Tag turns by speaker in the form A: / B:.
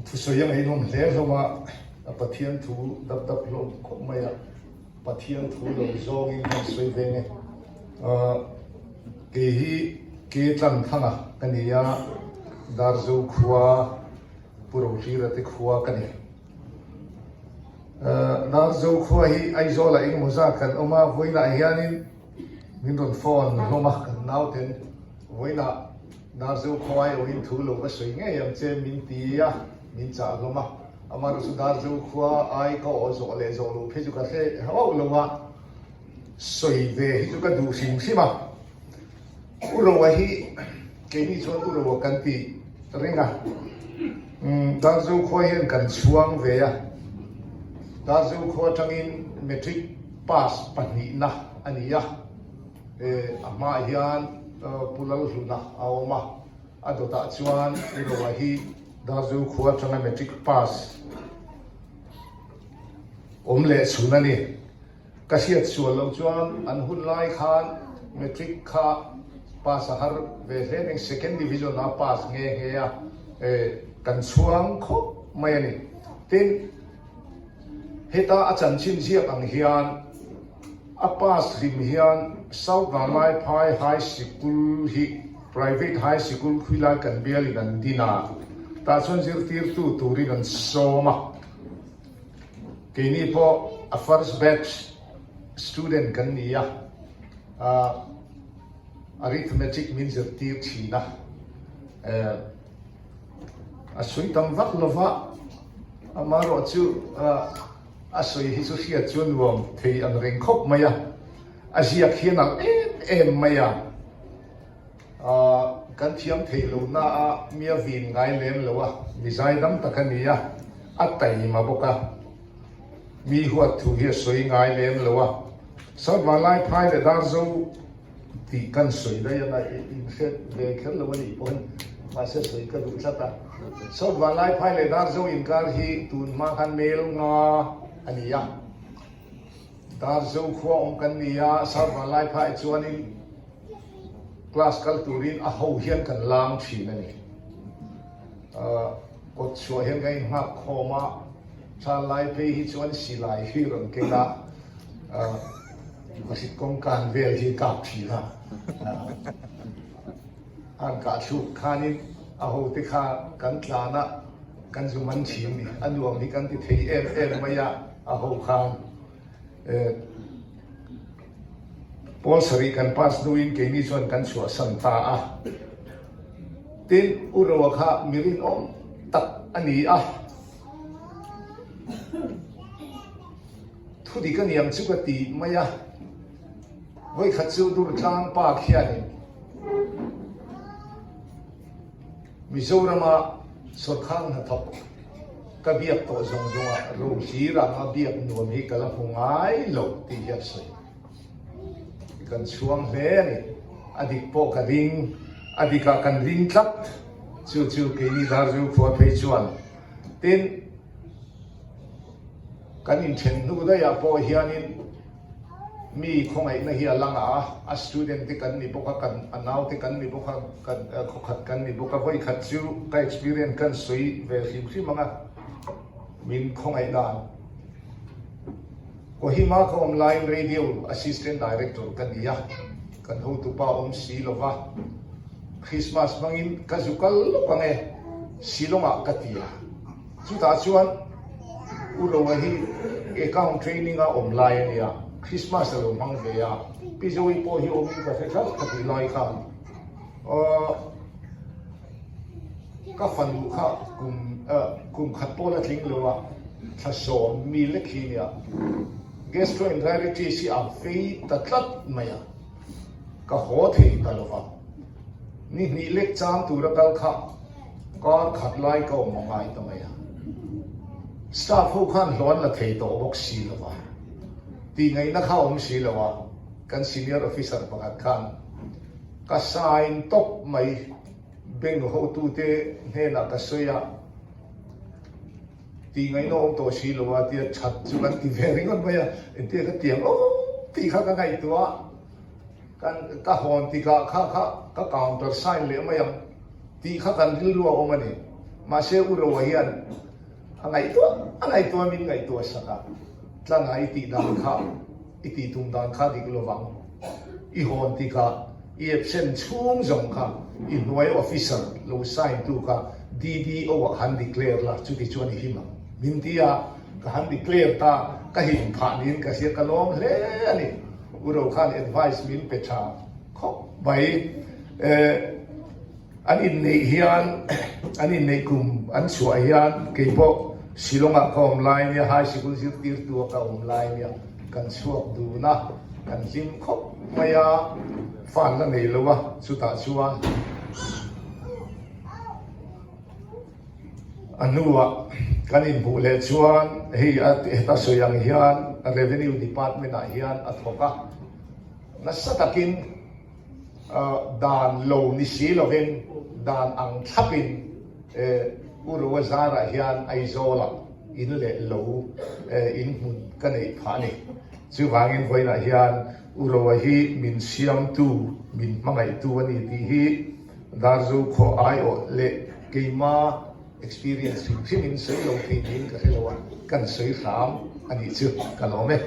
A: Thusawi a ngaihnawm hle hlawm a, a Pathian thu dap dap hlawm khawp mai a, Pathian thu lo zawngin kan sawi ve nge. Kei hi Ke Tlanthanga ka ni a, Darzo khua Pu Rohlira te khua ka ni. Darzo khua hi Aizawlah engemaw zat kan awm a, vawiinah hianin min rawn phone hlawm a, kan nauten vawiinah Darzo khuai awin thu lo va sawi ngei ang che min ti a, min chah hlawm a. Amaherawh chu Darzo khua ai ka aw zawh leh zawh loh phei chu ka hre hauh lo a, sawi ve hi chu ka duh hrim hrim a. U Roa hi keini chuan U Roa kan ti reng a, Darzo khua hian kan chhuang ve a, Darzo khua atangin Matric pass pahnihna a ni a. A hmaah hian Pu Lalhluna a awm a, a dawtah chuan U Roa hi Darzu khua atanga matric pass awm leh chhun a ni. Ka hriat sual loh chuan an hun lai khan matric kha pass a har ve hle mai, second division a pass nghe nghe a, kan chhuang khawp mai a ni. Tin, heta a chanchin ziak ang hian A pass hlim hian South Vanlaiphai High Sikul hi Private High Sikul khawilai kan bialin an din a, tah chuan zirtirtu turin an sawm a. Keini pawh a first batch student kan ni a, arithmetic min zirtir thin a, a sawi tam vak lova, amaherawhchu A sawi hi chu hriat chu a nuam thei ang reng khawp mai a, a ziak hi a nalh em em mai a, kan thiam theih lo na a mi a vin ngai lem lo a, mi zaidam tak a ni a, a taima bawk a, mi huat thu hi a sawi ngai lem lo a, South Vanlaiphai leh Darzo Tih kan sawi daih a, in hre ve kher lo a nih pawhin mahse sawi ka duh tlat a. South Vanlaiphai leh Darzo inkar hi tun hma khan mel nga a ni a, Darzo khua awm kan ni a, South Vanlaiphai chuanin class kal turin a ho hian kan lang thin a ni. Kawt chhuah hian kan inghak khawm a, tha lai phei hi chuan silai hi rawn keng a, Vahrit kawngkan vel hi kap thin a, an kah thluk khanin a hote kha kan tlan a, kan zu man thin ni, a nuam hi kan ti thei em em mai a, a ho khan Pawl sarih kan pass hnuin keini chuan kan chhuahsan ta a, tin U Roa kha mi rinawm tak a ni a. Thu dik a niang chu ka ti mai a, vawikhat chu Durtlang pa khianin Mizorama sawrkhar hnathawk ka biak tawh zawng zawngah Rohli ranga biak nuam hi ka la hmu ngai lo tih hi a sawi. Kan chhuang hle a ni. A dik pawh ka ring, a dikah kan ring tlat. Chu chu keini Darzu khua phei chuan tin, Kan inthen hnu daihah pawh hianin mi khawngaihna hi a lang a, a student te kan ni bawk a, kan a nau te kan ni bawk a, kan khawkhat kan ni bawk a, vawikhat chu ka experience kan sawi ve hrim hrim ang a, min khawngaih dan. Kohima ka awm laiin radio assistant director ka ni a, kan hotupa awm si lo va, Christmas hmangin ka zu kal lawk ang e, Shillong-ah ka ti a. Chutah chuan U Roa hi account training a awm lai a nia, Christmas a lo hmang ve a, Pi Zoe pawh hi awmin ka hre tlat ka tih lai khan aw ka fanu kha kum kum khat pawh la tling lo a, thla sawm mi lek hi nia, gastroenteritis hi a vei ta tlat mai a, ka haw thei ta lo va, ni hnih lek chang tura kal kha. Kar khat lai ka awm a ngai ta mai a, staff ho khan hlawh an la thei tawh bawk si lo va, tih ngaihna kha awm si lo a, kan senior officer pakhat khan ka sign tawp mai, bank hotute hnenah ka sawi a, tih ngaihna awm tawh si lo a tia that chu kan ti ve ringawt mai a, engtia ka tiang awm tih kha ka ngaihtuah a, kan ka hawn tikah kha kha ka counter sign leh mai ang. Tih kha kan rilru a awm a ni. Mahse U Roa hian a ngaihtuah a ngaihtuah min ngaihtuah sak a, tlangah i tih dan kha i tih tum dan kha dik lovang. I hawn tikah i absent chhung zawng kha i hnuai officer lo sign tu kha DDO ah han declare la chuti chuan i him ang. Min ti a, ka han declare ta, ka him phah niin ka hria ka lawm hle a ni. U Ro khan advice min pe tha khawp mai. An inneih hian, an inneih kum an chhuah hian kei pawh Shillong-ah ka awm lai nia, high sikul zirtirtu a ka awm lai nia, kan chhuak dun a, kan hlim khawp mai a, fan la nei lo a, chutah chuan a hnuah kan inhmuh leh chuan hei a heta sawi ang hian Revenue Department-ah hian a thawk a, nasa takin. Dan lo ni si lovin dan ang thlapin U Roa zarah hian Aizawlah in leh lo in hmun ka neih phah a ni. Chuvangin vawiinah hian U Roa hi min siamtu, min hmangaihtu a ni tih hi Darzo khaw aiawh leh keima experience hrim hrimin sawi lo thei niin ka hre lo a, kan sawi hram a nih chu ka lawm e.